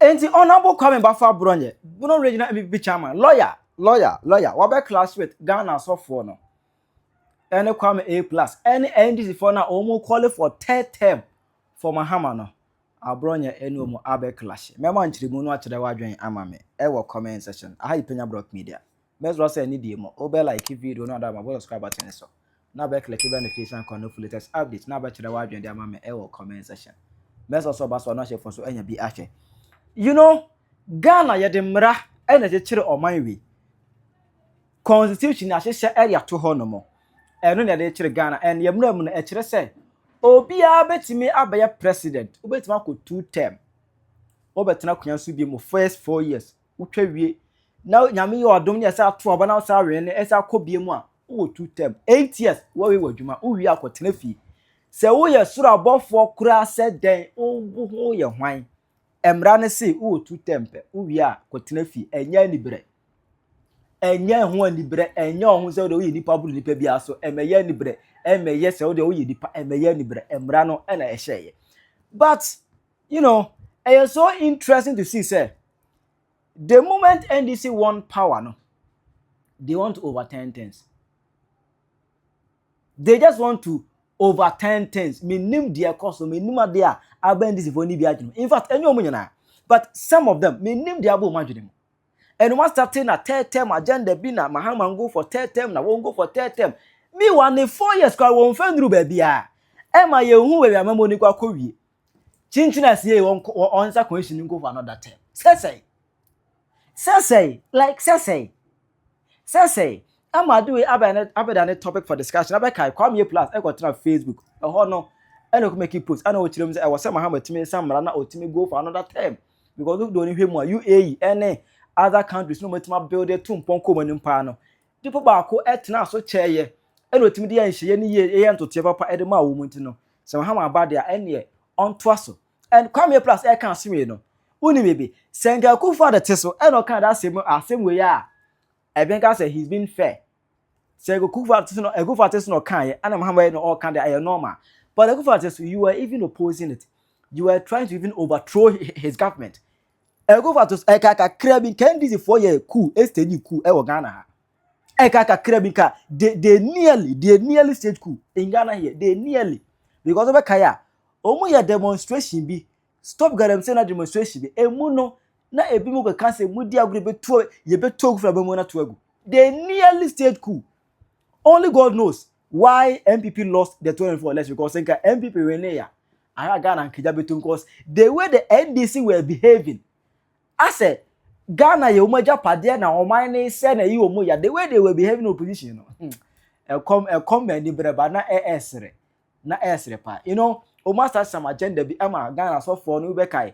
Enti Honourable Kwame Baffoe Abronye, Bono Regional NPP Chairman, lawyer, lawyer, lawyer, wabɛ clash with Ghana asɔfoɔ no, ɛne Kwame A Plus, ɛne NDC foɔ no a wɔn call for third term for Mahama no, Abronye ɛne wɔn abɛ clash. Mɛma nkyerɛmu no akyerɛ w'adwene ama me ɛwɔ comment section. Aha yi Penya Block Media. Mɛsrɛ sɛ ɛne die mu, wobɛ like video no ada ma bɔ subscribe button so. Na bɛ click bɛ notification icon no for latest update na bɛkyerɛ w'adwene de ama me ɛwɔ comment section. Mɛsrɛ sɛ ɔba so ɔno ahyɛ fo so anya bi ahwɛ. Ghana yɛde mmara ɛna ɛkyekyere ɔman wei. Constitution ahyehyɛ ɛde ato hɔ nom. Ɛno na yɛde kyerɛ Ghana, and yɛ mmara mu no ɛkyerɛ sɛ obiara bɛtumi abɛyɛ president, wobɛtumi akɔ two term. Wobɛtena akonnwa so bi mu first 4 years, wotwa wie na Nyame yɛ ɔdom ne ɛsɛ ato aba na ɔsɛ awe ne ɛsɛ akɔ bie mu a, wowɔ two term, 8 years, wɔwe wɔ adwuma, wowie akɔtena fie. Sɛ woyɛ soro abɔfoɔ koraa sɛ dɛn, wo ho yɛ hwan, mmara no se wowɔ two term pɛ, wowie a kɔtena fie. Ɛnyɛ aniberɛ, ɛnyɛ ho aniberɛ, ɛnyɛ ɔho sɛ wode woyɛ nipa boro nipa biara so, ɛmɛyɛ aniberɛ, ɛmɛyɛ sɛ wode woyɛ nipa, ɛmɛyɛ aniberɛ. Mmara no ɛna ɛhyɛeɛ, but ɛyɛ so interesting to see sɛ the moment NDC won power no, they want to overturn things. They just want to overturn things. Menim deɛ ɛkɔ so, menim adeɛ a aba NDC foɔ ni bi adwene. In fact, ɛnyɛ wɔn nyinaa, but some of them, menim deɛ aba wɔn adwene mu. Ɛna wɔn start na third term agenda bi na Mahama go for third term, na wɔn go for third term. Meanwhile, ne 4 years kora wɔn fɛn nuru baabi a ɛma yɛn hu baabi a mɛmo ni kɔ akɔ wie. Kyinkyin asie wɔn wɔn nsa constitution go for another term. Sɛsɛɛ sɛsɛɛ, like sɛsɛɛ sɛsɛɛ, ama ade wei abɛda ne topic for discussion. Abɛkae Kwame Plus ɛkɔtena Facebook ɛhɔ no ɛna ɔkɔ make post ɛna ɔkyerɛ mu sɛ ɛwɔ sɛ Mahama tumi nsa mmara na ɔtumi go for another term, because do ne hwɛ mu a UAE ɛne other countries no wɔtumi abuild to mpɔnkɔ wɔn anim paa no, nipa baako ɛtena so kyɛɛyɛ ɛna ɔtumi de yɛ nhyɛyɛ ne yie, ɛyɛ ntotoɛ papa ɛde maa wɔn mu. Ti no sɛ Mahama aba deɛ, ɛneɛ ɔntoa so. And Kwame Plus ɛka asɛm yi no, wuni bebe sɛ nka Akufo Addo te so ɛna ɔka da asɛm wei a, ɛbɛn ka sɛ he's been fair. Sɛ Akufo Addo te so no, Akufo Addo te so na ɔka yɛ ɛna Mahama yɛ no ɔka de ɛyɛ normal, but Akufo Addo te so, you were even opposing it, you were trying to even overthrow his government. Akufo Addo ɛka kakra bi nka NDC foɔ yɛ coup, stage coup ɛwɔ Ghana ha. Ɛka kakra bi nka they nearly stage coup in Ghana here. They nearly, because ɔbɛka yɛ a wɔn yɛ demonstration bi, Stop Galamsey na demonstration bi emu no na ebi mu keka sɛ mu di agorɔ yɛbɛtu yɛbɛtu agu fira bɛmu na to agu. They nearly stage coup. Only God knows why NPP lost the 24 election, because nka NPP win ya ara Ghana nkegya bɛtu, because the way the NDC were behaving, asɛ Ghana yɛ wɔn agyapadeɛ na ɔman ne sɛ na eyi wɔn ya, the way they were behaving in opposition no, ɛkɔm ɛkɔm mɛ ani brɛ ba na ɛɛsere na ɛɛsere paa. Wɔn asa some agenda bi ama Ghana asɔfoɔ no bɛkae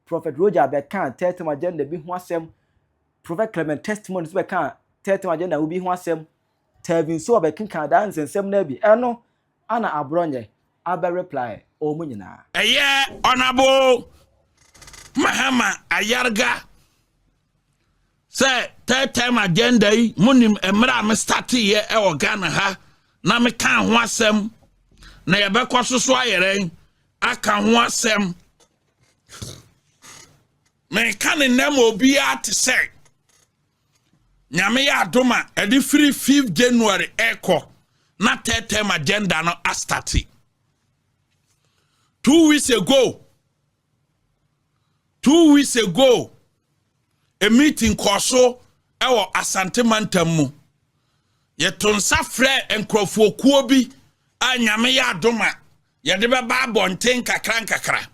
Prophet Roger bɛka third term agenda bi ho asɛm, Prophet Clement Testimony nso bɛka third term agenda bi ho asɛm, Tɛbi nso ɔbɛkenkan daa nsɛnsɛm no bi ɛno ana Abronye abɛ reply wɔn nyinaa. Ɛyɛ Honourable Mahama Ayarga sɛ third term agenda yi, munim mmerɛ a me starteeɛ ɛwɔ Ghana ha na meka ho asɛm na yɛbɛkɔ so so ayɛrɛ aka ho asɛm. Meka ne nnɛ ma obiara te sɛ Nyame yɛ adom a ɛde firi 5 January ɛkɔ na third term agenda no astart. 2 weeks ago, 2 weeks ago, a meeting kɔɔ so ɛwɔ Asante mantam mu. Yɛto nsa frɛ nkurɔfoɔkuo bi a Nyame yɛ adom a yɛde bɛba abɔnten kakra nkakra.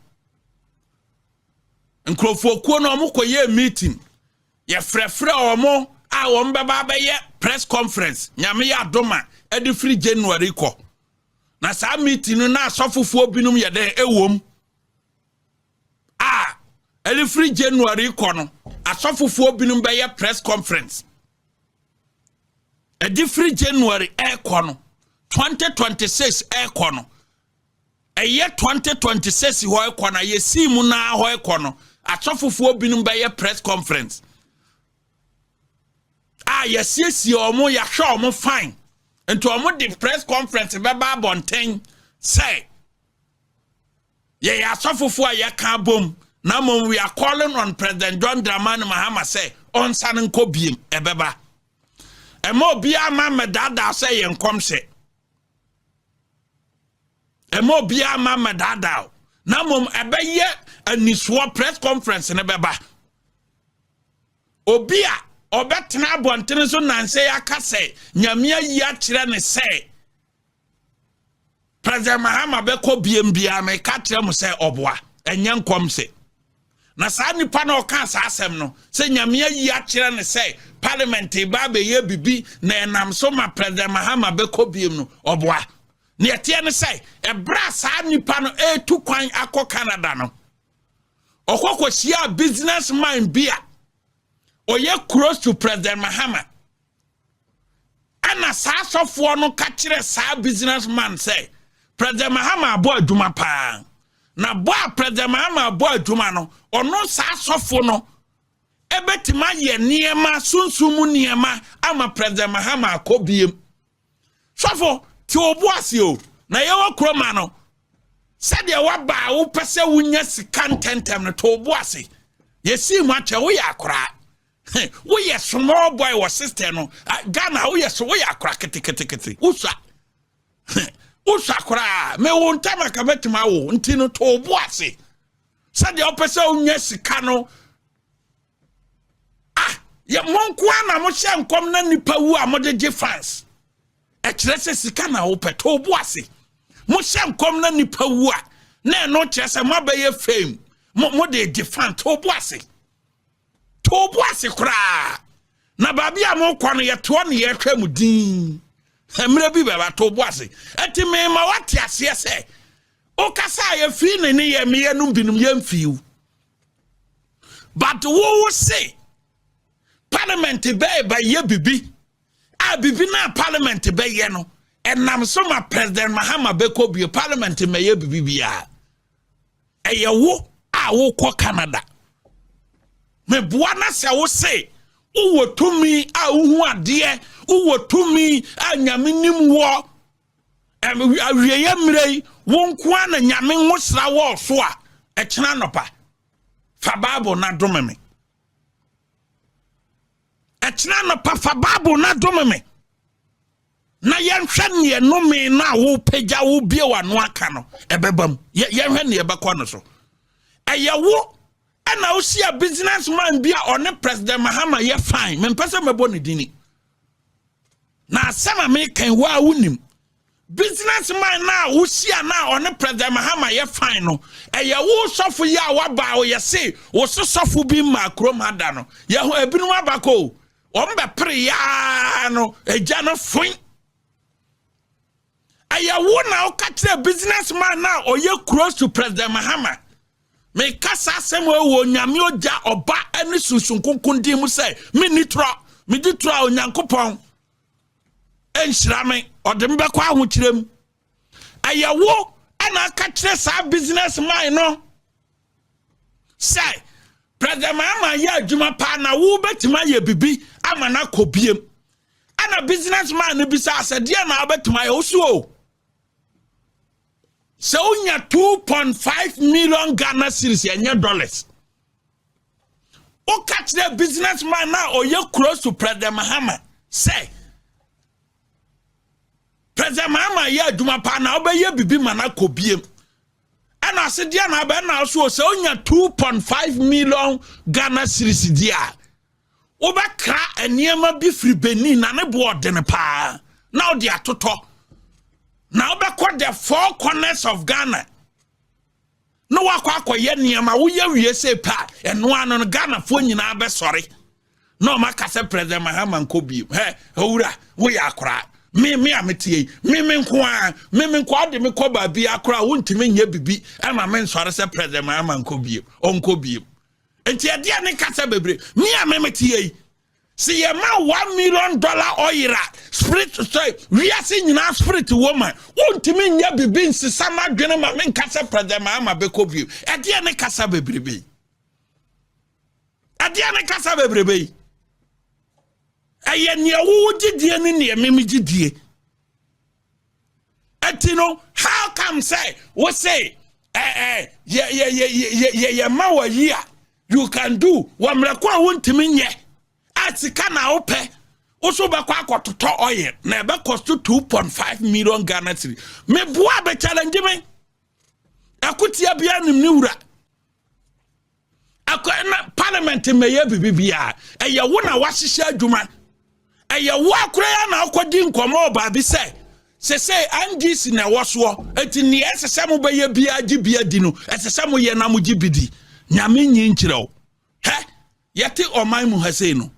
Nkurɔfoɔkuo no ɔmo kɔyɛɛ meeting, yɛfrɛfrɛ ɔmo a wɔn bɛba abɛyɛ press conference. Nyame yɛ adom a ɛde firi January kɔ na saa meeting no na asɔfofoɔ binom yɛ dɛn ɛwom a ɛde firi January kɔ no, asɔfofoɔ binom bɛyɛ press conference. Ɛde firi January ɛrekɔ no, 2026 ɛrekɔ no, ɛyɛ 2026 hɔ ɛkɔ no, yɛsii mu naa hɔ ɛkɔ no, asɔfofoɔ binom bɛyɛ press conference a yɛsiesie wɔn, yɛahwɛ wɔn fine, nti wɔn de press conference bɛba abɔnten sɛ yɛyɛ asɔfofoɔ a yɛka abom. Na mmom we are calling on President John Dramani Mahama sɛ ɔnsane nkɔ biem. Ɛbɛba. Ɛma obiara ma mmɛdaadaa sɛ yɛ nkɔmhyɛ. Ɛma obiara ma mmɛdaadaa. Na mmom ɛbɛyɛ anisoɔ, press conference ne bɛba. Obi a ɔbɛtena abɔntene so nansɛ aka sɛ Nyame ayi akyerɛ ne sɛ President Mahama bɛkɔ biem biara, meka kyerɛ mo sɛ ɔboa, ɛnyɛ nkɔmhyɛ. Na saa nipa na ɔka saa asɛm no sɛ Nyame ayi akyerɛ ne sɛ parliament ba abɛyɛ bibi na ɛnam so ma President Mahama bɛkɔ biem no, ɔboa. Ne ɛteɛ ne sɛ ɛberɛ a saa nipa no ɛretu kwan akɔ Canada no, ɔkɔ kɔhyia business man bi a ɔyɛ close to President Mahama, ɛna saa asɔfoɔ no ka kyerɛ saa business man sɛ President Mahama abɔ adwuma paa, na bɔ a President Mahama abɔ adwuma no, ɔno saa asɔfo no ɛbɛtumi ayɛ nneɛma, sunsun mu nneɛma, ama President Mahama akɔ biem. Sɔfo te obu ase o, na yɛwɔ kuroma no sɛdeɛ waba a wopɛ sɛ wonya sika ntɛntɛm no, te obu ase. Yɛsii mu akyɛ, woyɛ akoraa, woyɛ small boy wɔ system no Ghana, woyɛ so, woyɛ akora ketekete, wosua, wosua koraa. Mewo ntam aka bɛtumi awo nti no, to obu ase sɛdeɛ wopɛ sɛ wonya sika no. Ah, yɛ mo nko a na mohyɛ nkɔm na nipa wu a mode gye fans, ɛkyerɛ sɛ sika na wopɛ. To obu ase. Mohyɛ nkɔm na nipa wu a, na ɛno kyerɛ sɛ moabɛyɛ fame, mo de gye fan. To obu ase, to obu ase koraa. Na baabi a mokɔ no, yɛtoɔ ne yɛhwɛ mu din. Mmerɛ bi bɛba, to obu ase. Ɛti mema wate aseɛ sɛ wokasa a yɛfii ne ne yɛ meyɛ nom binom yɛmfiw, but wowo se parliament bɛyɛ bɛyɛ bibi a bibi na parliament bɛyɛ no ɛnam so ma President Mahama bɛkɔ bio. Parliament mɛyɛ bibi biara, ɛyɛ wo a wokɔ Canada. Meboa na sɛ wo se wowɔ tumi a wohu adeɛ, wowɔ tumi a Nyame nim wɔ awieeɛ mmerɛ yi, wo nko a na Nyame nwosra wɔɔ so a, ɛkyena nɔpa fa Bible na dome me. Ɛkyena nɔpa fa Bible na dome me na yɛnhwɛ neɛ nome no a wopagya wo bie w'ano aka no ɛbɛba mu. Yɛnhwɛ neɛ ɛbɛkɔ no so. Ɛyɛ wo ɛna wohyia business man bi a ɔne President Mahama yɛ fine. Mempɛ sɛ mɛbɔ ne dini na asɛm a mekan wo a wonim business man na wohyia na ɔne President Mahama yɛ fine no, ɛyɛ wo sɔfo yi a waba a ɔyɛ se wo so sɔfo bi ma kurom ha da no, yɛho ebinom aba kɔ wɔn bɛpere yaa no agya no foin. Ɛyɛ wo na woka kyerɛ business man na ɔyɛ close to President Mahama. Meka saa asɛm wɔ Onyame ogya, ɔba ne Sunsum Kronkron din mu sɛ menni torɔ. Medi torɔ a, Onyankopɔn ɛnhyira me, ɔde me bɛkɔ ahokyerɛ mu. Ɛyɛ wo ɛna aka kyerɛ saa business man no sɛ President Mahama yɛ adwuma paa na wo bɛtumi ayɛ bibi ama no akɔ biem. Ɛna business man no bisa sɛ deɛ na wobɛtumi ayɛ? Wo so o, sɛ wonya 2.5 million Ghana cedis, ɛnyɛ dollars. Woka kyerɛ business man na ɔyɛ close to President Mahama sɛ President Mahama yɛ adwuma paa na wobɛyɛ bibi ma no akɔ biem. Ɛna ase deɛ na abɛn na so sɛ wonya 2.5 million Ghana cedis di a, wobɛkra nneɛma bi firi Benin na ne boɔ ɔdene paa na wode atotɔ na wobɛkɔ the four corners of Ghana na wakɔ akɔyɛ nneɛma. Woyɛ wie sɛ pa, ɛno ano no Ghanafoɔ nyinaa bɛsɔre na ɔma ka sɛ President Mahama nkɔ biem. Hɛ, owura, woyɛ akoraa. Me a metie yi, me nko a me nko a de me kɔ baabi akora a wontumi nyɛ bibi ɛma me nsɔre sɛ President Mahama nkɔ biem, ɔnkɔ biem. Nti ɛdeɛ ne kasa bebree. Me a me metie yi, sɛ yɛma $1 million oil a spirit sɛ wiase nyinaa spirit wɔ ma wontumi nyɛ bibi nsesa ma dwene ma menka sɛ President Mahama bɛkɔ bio. Ɛdeɛ ne kasa bebrebe yi, ɛdeɛ ne kasa bebrebe yi. Ɛyɛ nea wowo gyidie ne nea meme gyidie. Ɛti no, how come sɛ wo se Ɛɛ yɛ yɛ yɛ yɛ yɛ yɛ ma wɔ yi a you can do wɔ mmerɛ ko a wontumi nyɛ a sika na wopɛ woso bɛkɔ akɔtotɔ oil na ɛbɛ cost 2.5 million Ghana cedi. Meboa bɛ challenge me. Ɛkotia biara nim ne wura. Akɔ na parliament mmɛyɛ biribi biara. Ɛyɛ wo na wahyehyɛ adwuma. Ɛyɛ wo akora ya na akɔdi nkɔmmɔ wɔ baabi sɛ sese NDC na ɛwɔ soɔ, eti nea ɛsɛ sɛ mobɛyɛ biara gye bi adi no, ɛsɛ sɛ moyɛ na mogye bi di. Nyame nyi nkyerɛ wo. Hɛ, yɛte ɔman mu ha sei no,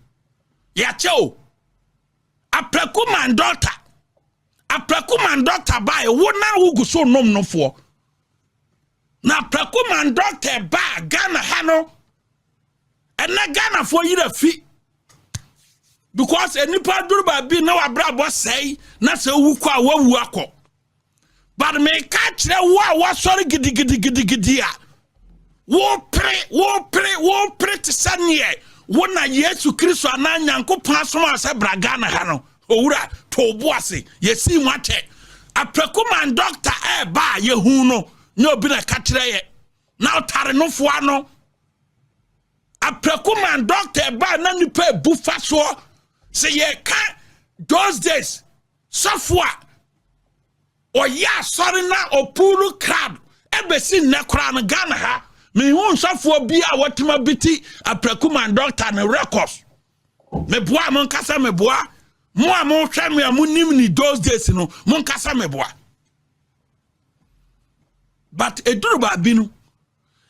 yɛakyɛ o. Aprɛko man dɔta, Aprɛko man dɔta baa, wo na wogu so nom nofoɔ na Aprɛko man dɔta baa Ghana ha no, ɛnɛ Ghanafoɔ yira fi because nipa duru baabi na wabrabɔ sɛe na sɛ wowu kɔ a, wawu akɔ. But meka kyerɛ wo a wasɔre gidigidigidigidi a wopere wopere wopere te sɛ neɛ wo na Yesu Kristo anaa Nyankopɔn asoma sɛ bra Ghana ha no, owura, to bo ase. Yɛsii mu akyɛ. Aprɛko man doctor ɛɛba a yɛhu no nyɛ obi na ka kyerɛ yɛ na ɔtare nofoa no. Aprɛko man doctor ɛba na nipa ebu fa soɔ sɛ yɛka those days sɔfo a ɔyɛ asɔre na ɔpull crowd ɛbɛsi nnɛ koraa no, Ghana ha mehu nsɔfoɔ bi a wɔtema bi ti Aprɛko man doctor ne records. Meboa mo nkasa, meboa mo a mohwɛ me a monim ni those days no, mo nkasa meboa. But ɛduru baabi no,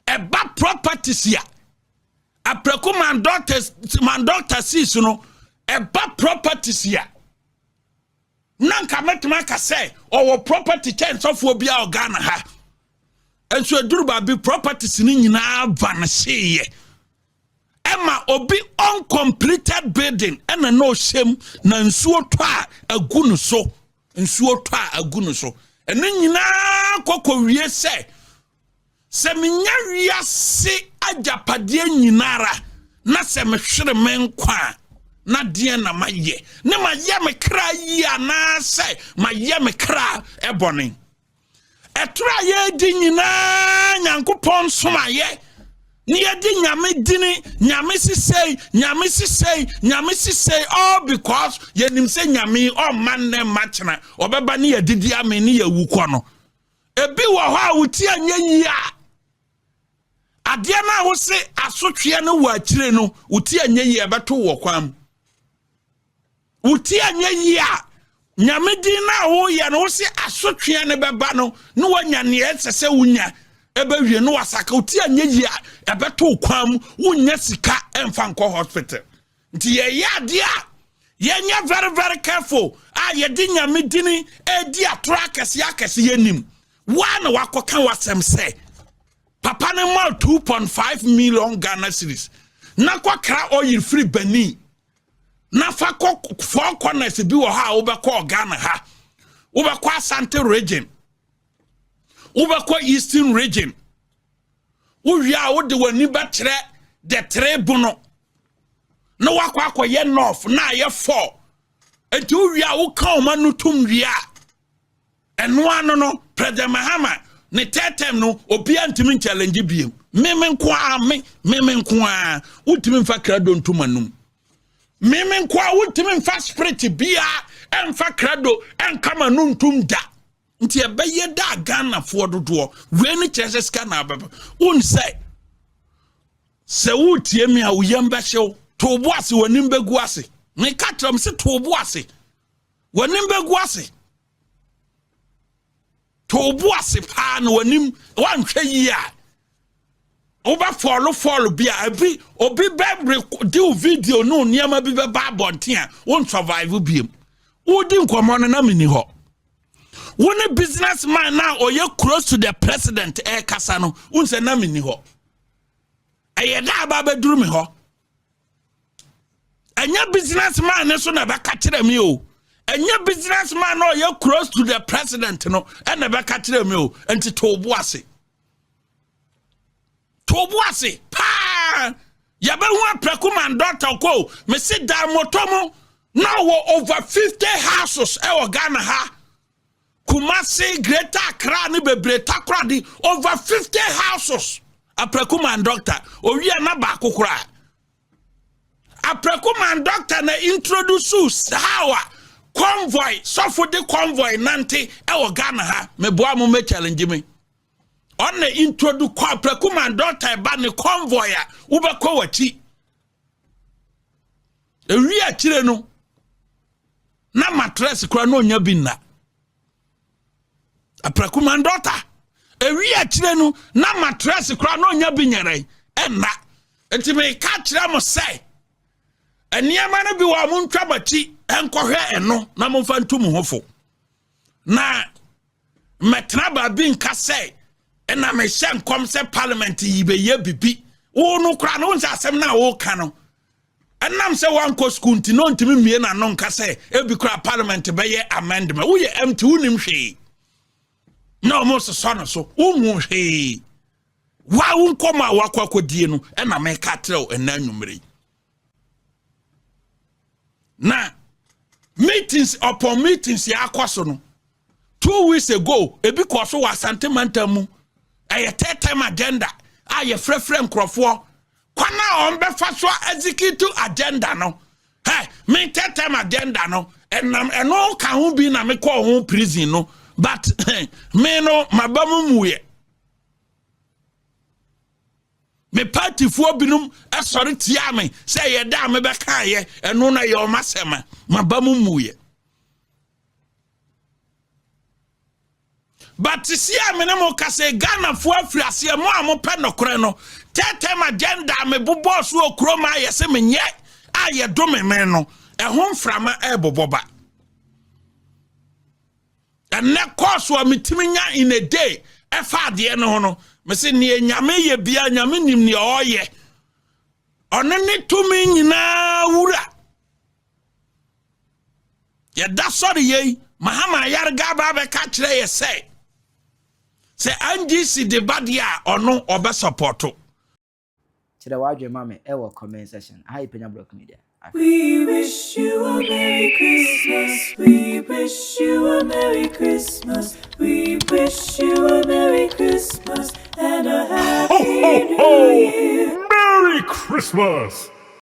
ɛba properties a Aprɛko man doctor, man doctor sis no, ɛba properties a na nka mɛtumi aka sɛ ɔwɔ property kyɛn nsɔfoɔ bi a ɔ Ghana ha. Nso eduru baabi, properties no nyinaa vanishyeɛ ɛma obi uncompleted building ɛna na ɔhyɛm na nsuo tɔ a agu no so, nsuo tɔ a agu no so. Ɛno nyinaa kɔkɔ wie sɛ menya wiase agyapadeɛ nyinara na sɛ mehwere me nkwa a, na deɛ na mayɛ ne mayɛ me kra yie anaasɛ mayɛ me kra ɛbɔne? Ɛtoro a yɛredi nyinaa, Nyankopɔn som ayɛ ne yɛde Nyame dini, Nyame sisei, Nyame sisei, Nyame sisei, all because yɛnim sɛ Nyame ɔmma nnɛ mma kyena, ɔbɛba ne yɛdidi ame ne yɛwu kɔ no. Ebi wɔ hɔ a woti anyɛ yie a, adeɛ no a wose asotweɛ no wɔ akyire no, woti anyɛ yie, ɛbɛto wɔ kwan mu. Woti anyɛ yie a, Nyame din no a woyɛ no, wose asotweɛ no bɛba no ne woanya neɛ ɛsɛ sɛ wonya ɛbɛwie no, wasaka. Woti anyɛ yie a, ɛbɛto kwan mu, wonya sika ɛmfa nkɔ hospital. Nti yɛyɛ adeɛ a yɛnyɛ very very careful a yɛde Nyame dini ɛdi atoro akɛseɛ akɛse. Yɛnim waa na wakɔka wasɛm sɛ papa no ma 2.5 million Ghana cedis na kɔkra oil firi Benin na fa kɔ four corners bi wɔ hɔ a wobɛkɔ Ghana ha, wobɛkɔ Asante Region, wobɛkɔ Eastern Region, wowie a wode w'ani bɛkyerɛ the three bono na wakɔ akɔyɛ north na ayɛ four. Nti wowie a, woka ɔma no tom wie a, ɛno ano no, President Mahama ne third term no, obiara ntumi nchallenge biem. Meme nko a, me meme nko a, wontumi mfa krado ntom anum. Meme nko a, wontumi mfa spirit biara ɛmfa krado ɛnka ma no ntom da. Nti ɛbɛyɛ da a Ghanafoɔ dodoɔ wei no kyerɛ sɛ sika na abɛbɛ won sɛ wotie mi a, wo yam bɛhyew. To bo ase, w'anim bɛgu ase. Meka kyerɛ m sɛ to bo ase, w'anim bɛgu ase. To bo ase paa na w'anim woanhwɛ yie a, wobɛfall fall bi a ebi obi bɛ di wo video no, nneɛma bi bɛba abɔnten a won survive biem. Wodi nkɔmmɔ no na menni hɔ. Wo ne business man na ɔyɛ close to the president ɛrekasa no, wo nsɛ na menni hɔ. Ɛyɛ da aba bɛduru me hɔ. Ɛnyɛ business man ne so na ɛbɛka kyerɛ me o. Ɛnyɛ business man na ɔyɛ close to the president no ɛna ɛbɛka kyerɛ me o. Nti to bo ase, to bo ase paa. Yɛbɛhu Aprɛko man doctor kɔ. Mesi dan mɔtɔ mu na wɔ over 50 houses ɛwɔ Ghana ha. Kumasi, Greater Accra ne bebree Takoradi over 50 houses. Apraku man doctor owia na baako koraa. Apraku man doctor na introduce how a convoy sɔfo de convoy nante ɛwɔ Ghana ha. Meboa mo mɛ challenge me. Ɔna introduce kɔ Apraku man doctor ɛba ne convoy a wobɛkɔ w'akyi. Ewi akyire no na mattress koraa na onya bi nna. Apraku man doctor ewi akyire no na mattress koraa na onya bi nyɛrɛ ɛnna. Nti meka kyerɛ mo sɛ nneɛma no bi wɔ a montwa makyi nkɔhwɛ ɛno na momfa nto mo ho fo. Na mɛtena baabi nka sɛ ɛna mehyɛ nkɔm sɛ parliament yi bɛyɛ bibi. Wo no koraa no wo sɛ asɛm no a woka no ɛnam sɛ woankɔ school nti na ɔntumi mmie n'ano nka sɛ ebi koraa parliament bɛyɛ amendment. Woyɛ empty, wonim hwee na ɔmo sosɔ no so, wohu hwee. Wa wo nkɔm a wakɔ akɔdie no ɛna meka kyerɛ wo ɛna anwummere yi. Na meetings upon meetings yɛ akɔ so no, 2 weeks ago ebi kɔ so wɔ Asante mantam mu. Ɛyɛ third term agenda a yɛfrɛfrɛ nkurɔfoɔ kwan a wɔn bɛfa so execute agenda no. Hɛ, me third term agenda no ɛnam ɛno ka ho bi na mekɔɔ ho prison no, but me no maba mu muyɛ. Me partyfoɔ binom ɛsɔre tia me sɛ ɛyɛ da a mebɛkaeɛ ɛno na ɛyɛ ɔma asɛm a maba mu muyɛ. But si a me ne mo ka sɛ Ghanafoɔ afiri aseɛ, mo a mopɛ nokorɛ no, third term agenda a mebobɔɔ so wɔ kurom a yɛsɛ menyɛ a yɛdome me no, ɛho mframa ɛrebobɔ ba. Ɛnɛ kɔɔso a metumi nya in a day ɛfa adeɛ no ho no, mese neɛ Nyame yɛ bia, Nyame nim neɛ ɔreyɛ. Ɔno ne tumi nyinaa wura. Yɛda sɔre yei, Mahama Ayariga aba abɛka kyerɛ yɛ sɛ, sɛ NDC de ba deɛ a, ɔno ɔbɛsɔpɔto. Kyerɛ w'adwene ma me ɛwɔ comment section. Aha yɛ Panya Block Media. We wish you a Merry Christmas. We wish you a Merry Christmas. We wish you a Merry Christmas and a Happy Ho, ho, New ho! Year. Merry Christmas!